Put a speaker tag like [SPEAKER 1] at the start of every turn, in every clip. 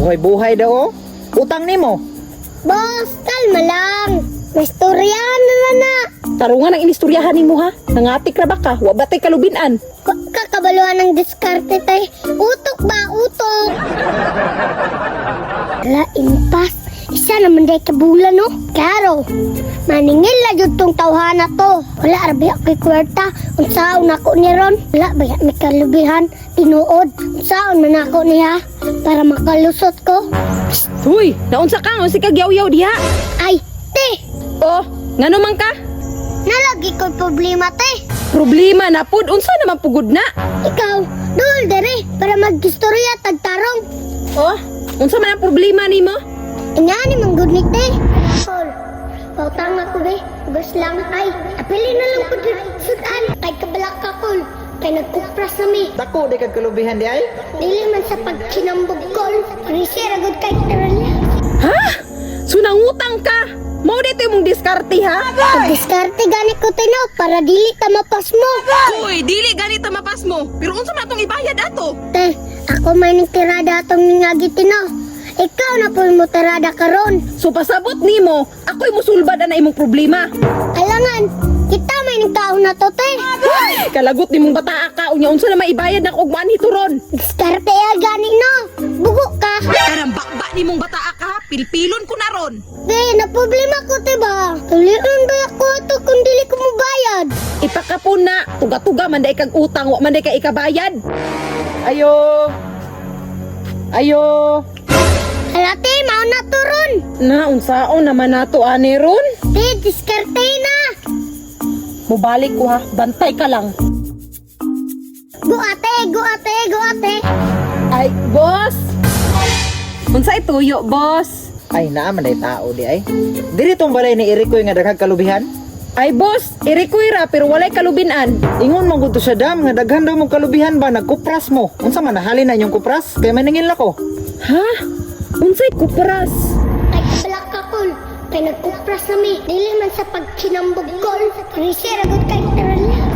[SPEAKER 1] Buhay-buhay daw oh. Utang nimo.
[SPEAKER 2] Boss, kalma lang. Mastoryahan na na na.
[SPEAKER 3] Tarungan ang inistoryahan nimo ha. Nangatik ra ba ka? Wa ba tay kalubinan?
[SPEAKER 2] Kakabaluan ng diskarte tay. Utok ba, utok? Ala, impas. Isa naman day kabulan, no? Klaro. Maningil na jud tong tawhana to. Wala arabi ako'y kwarta. Unsaon ako ni Ron? Wala ba may kalubihan? Tinuod. Unsaon man ako niya? Para makalusot ko.
[SPEAKER 3] Huy, naunsa ka? Unsa ka gyaw-yaw diha?
[SPEAKER 2] Ay, te!
[SPEAKER 3] Oh, ngano man ka?
[SPEAKER 2] Nalagi ko'y problema, te.
[SPEAKER 3] Problema na pud, unsa naman pugod na?
[SPEAKER 2] Ikaw, dul dere para magistorya tagtarong.
[SPEAKER 3] Oh, unsa man ang problema nimo?
[SPEAKER 2] Ingani man gud ni te. Paul, pautang ako be. Ugas lang ay. Apili na lang ko sudan. Kay kabalak ka kol. Kay nagkupras na mi.
[SPEAKER 1] Dako di kag kalubihan di ay.
[SPEAKER 2] Dili man sa pagkinambog kol. Krisi ragod kay tarala.
[SPEAKER 3] Ha? So nangutang ka? Mao dito imong diskarte ha?
[SPEAKER 2] Pagdiskarte gani ko tinaw para dili ta mapas mo.
[SPEAKER 3] Uy, dili ganito mapas mo. Pero unsa man atong ibayad ato?
[SPEAKER 2] Te, ako may ning tirada atong ningagi tinaw. Ikaw na po mo tirada karon.
[SPEAKER 3] So pasabot nimo, ako'y musulbad na imong problema.
[SPEAKER 2] Alangan, kita may ning kaon na to te.
[SPEAKER 3] Ay, kalagot nimong bataa ka unya unsa na maibayad na og manhi turon.
[SPEAKER 2] Diskarte ya gani no. Bugo ka.
[SPEAKER 3] Karang bakba nimong bataa ka, ha? Pilpilon ko na ron.
[SPEAKER 2] Be, na problema ko te ba? Tulion ba ako ato kung dili ko mubayad?
[SPEAKER 3] Ipakapon na, tuga-tuga man day kag utang, wa man day kay ikabayad.
[SPEAKER 1] Ayo. Ayo.
[SPEAKER 2] Hala te, mao na to ron.
[SPEAKER 3] Na unsaon naman nato ani ron?
[SPEAKER 2] Te, diskarte na.
[SPEAKER 3] Mubalik ko ha, bantay ka lang.
[SPEAKER 2] Go ate, go ate, go ate.
[SPEAKER 3] Ay, boss. Unsa ituyo, boss?
[SPEAKER 1] Ay naa man day tao di ay. Diri tong balay ni Erikoy nga daghang kalubihan.
[SPEAKER 3] Ay, boss, irikoy ra pero walay kalubinan.
[SPEAKER 1] Ingon man gud to sa dam nga daghan daw mong kalubihan ba nagkupras mo. Unsa man nahalin na inyong kupras kay maningil nako.
[SPEAKER 3] Ha? Unsay kupras?
[SPEAKER 2] Kay kabalak ka kol. Kay nagkupras na mi. Dili man sa pagkinambog kol. Krisi ragod kay tarala.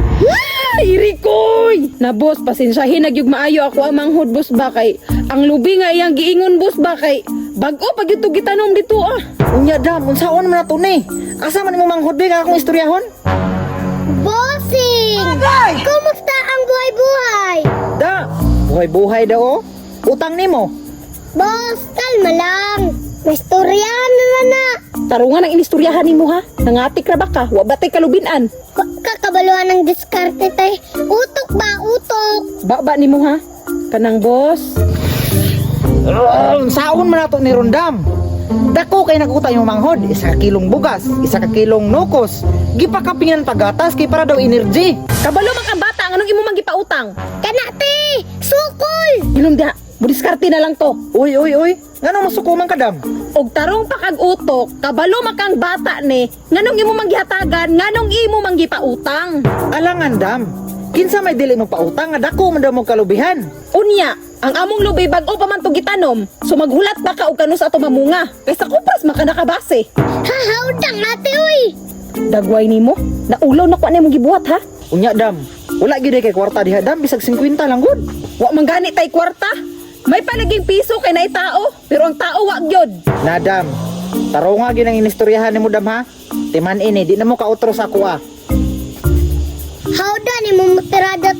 [SPEAKER 3] Ay, Irikoy! Na boss, pasensyahin na gyud maayo ako ang manghod boss ba kay ang lubi nga iyang giingon boss ba kay bag-o pag ito gitanom dito ah.
[SPEAKER 1] Unya dam, unsaon man nato ni? Asa man imong manghod be nga akong istoryahon?
[SPEAKER 2] Bossing! Kumusta ang buhay-buhay?
[SPEAKER 1] Da, buhay-buhay daw oh. Utang nimo.
[SPEAKER 2] Boss, kalma lang. Mastoryahan na na na.
[SPEAKER 3] Tarungan ang inistoryahan nimo ha. Nangatik ra ba ka? Wa ba tay kalubinan?
[SPEAKER 2] Kakabaluan ng diskarte te. Utok ba, utok?
[SPEAKER 3] Ba nimo ha? Kanang boss.
[SPEAKER 1] Unsaon man nato ni Rondam? Dako kay nagutang imong manghod, 1 ka kilong bugas, 1 ka kilong nukos. Gipakapingan pagatas kay para daw energy.
[SPEAKER 3] Kabalo man kang bata, nganong imo man gipautang?
[SPEAKER 2] Kana te, sukol!
[SPEAKER 3] Ilom diha, budiskarte na lang to.
[SPEAKER 1] Uy, uy, uy. Nganong masuko man ka dam?
[SPEAKER 3] Og tarong pa kag utok, kabalo man kang bata ni, nganong imo man gihatagan, nganong imo man gipautang?
[SPEAKER 1] Alangan dam. Kinsa may dili mo pautang nga dako man daw mo kalubihan.
[SPEAKER 3] Unya, ang among lubi bag-o pa man to gitanom, so maghulat pa ka og kanus ato mamunga. Kaysa kupras maka nakabase.
[SPEAKER 2] Hahaw ate uy!
[SPEAKER 3] Dagway nimo, naulaw na ko ani imong gibuhat ha.
[SPEAKER 1] Unya dam. Wala gyud kay kwarta diha dam, bisag 50 lang gud.
[SPEAKER 3] Wa man gani tay kwarta. May palaging piso kay naay tao, pero ang tao wa gyud.
[SPEAKER 1] Na dam. Tarunga gyud ang inistoryahan nimo dam ha. Timan ini di na mo kautro sa ako ah.
[SPEAKER 2] Hawda ni mo mutirada